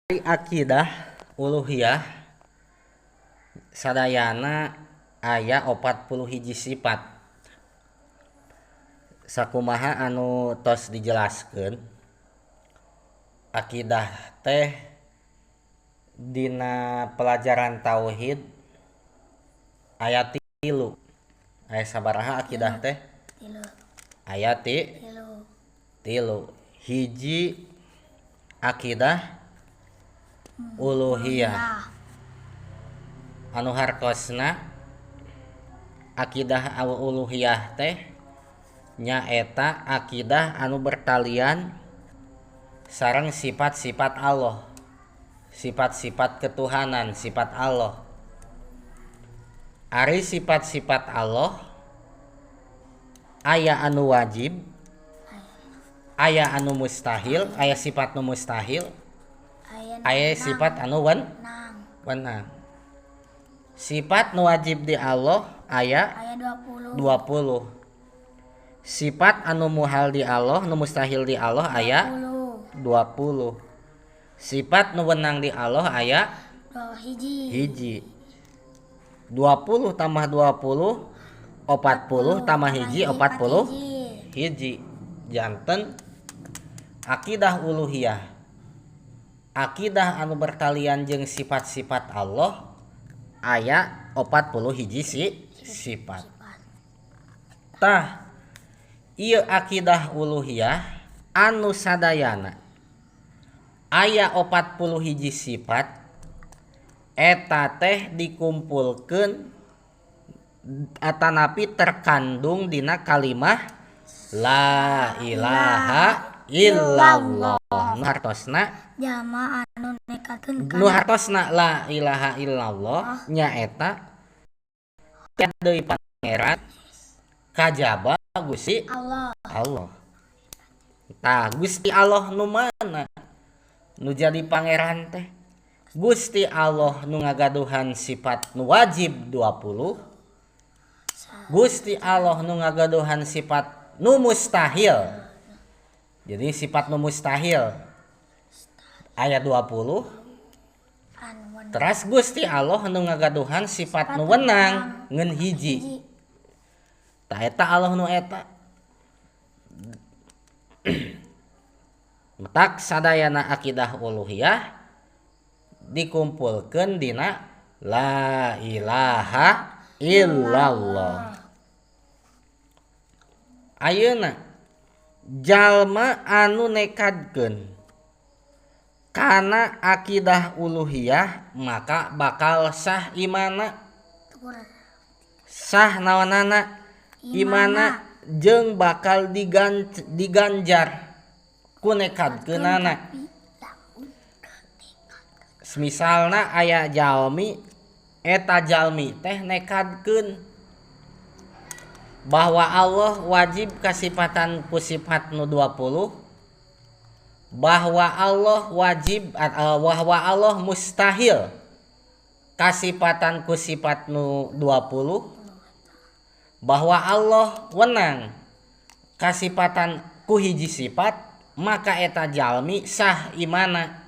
Akidah uluhiyah sadayana aya 41 sifat. Sakumaha anu tos dijelaskeun, akidah teh dina pelajaran tauhid aya 3. Aya sabaraha akidah teh? Aya 3. Hiji akidah uluhiyah anu hartosna akidah uluhiyah teh nyaeta akidah anu bertalian sareng sifat-sifat Allah, sifat-sifat ketuhanan, sifat Allah. Ari sifat-sifat Allah aya anu wajib, aya anu mustahil, aya sifat nu mustahil, aya sifat anu wenang. Sifat nu wajib di Allah aya 20. Sifat anu muhal di Allah, nu mustahil di Allah aya 20. Sifat nu wenang di Allah aya 1. 20 tambah 20 40 tambah 1 41. Janten akidah uluhiyah, akidah anu bertalian jeung sifat-sifat Allah aya 41 sifat. Tah ieu akidah uluhiyah anu sadayana aya 41 sifat eta teh dikumpulkeun atanapi terkandung dina kalimah la ilaha illallah. Nu hartosna jalma anu nekadkeun nu hartosna la ilaha illallah nyaeta deui pangeran kajaba Gusti Allah. Allah. Tah Gusti Allah nu mana nu jadi pangeran teh? Gusti Allah nu ngagaduhan sifat nu wajib 20. Gusti Allah nu ngagaduhan sifat nu mustahil. Jadi sifat nu mustahil aya 20. Teras Gusti Allah nu ngagaduhan sifat nu wenang ngeun 1. Tah eta Allah nu eta. Metak sadayana akidah uluhiyah dikumpulkeun dina la ilaha illallah. Ayeuna jalma anu nekadkeun kana akidah uluhiyah maka bakal sah imana. Sah naonana? Imana jeung bakal diganjar ku nekadkeunana. Misalna aya jalmi, eta jalmi teh nekadkeun bahwa Allah wajib kasipatan ku sifat nu 20, bahwa Allah wajib bahwa Allah mustahil kasipatan ku sifat nu 20, bahwa Allah wenang kasipatan ku 1 sifat, maka eta jalmi sah imana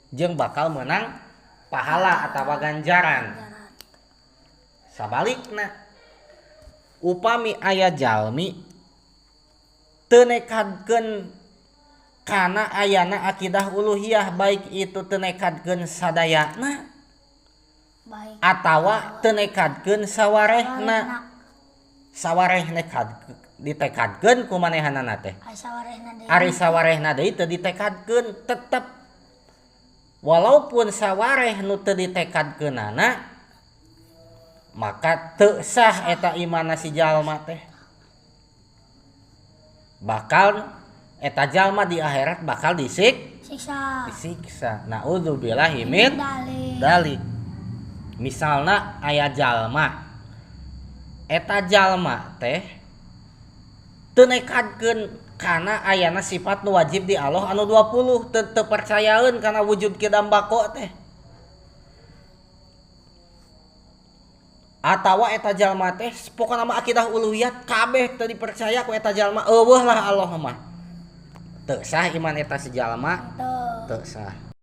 jeung bakal menang pahala atawa ganjaran. Sabalikna upami aya jalmi teu nekadkeun kana ayana akidah uluhiyah, baik itu teu nekadkeun sadayana atawa teu nekadkeun sawarehna. Sawareh nekad ditekadkeun ku manehanana teh. Ari sawarehna deui teu ditekadkeun, tetep walaupun sawareh nu teu ditekadkeunana maka teu sah eta imana si jalma teh. Bakal eta jalma di akhirat bakal disiksa. Disiksa. Naudzubillahi min dzalik. Misalna aya jalma, eta jalma teh teu nekadkeun kana ayana sifat nu wajib di Allah anu 20, teu percayaeun kana wujud kidam bako teh. Atawa eta jalma teh pokona mah akidah uluhiyah kabeh teu dipercaya ku eta jalma, eueuh lah Allah mah. Teu sah iman eta si jalma, teu sah.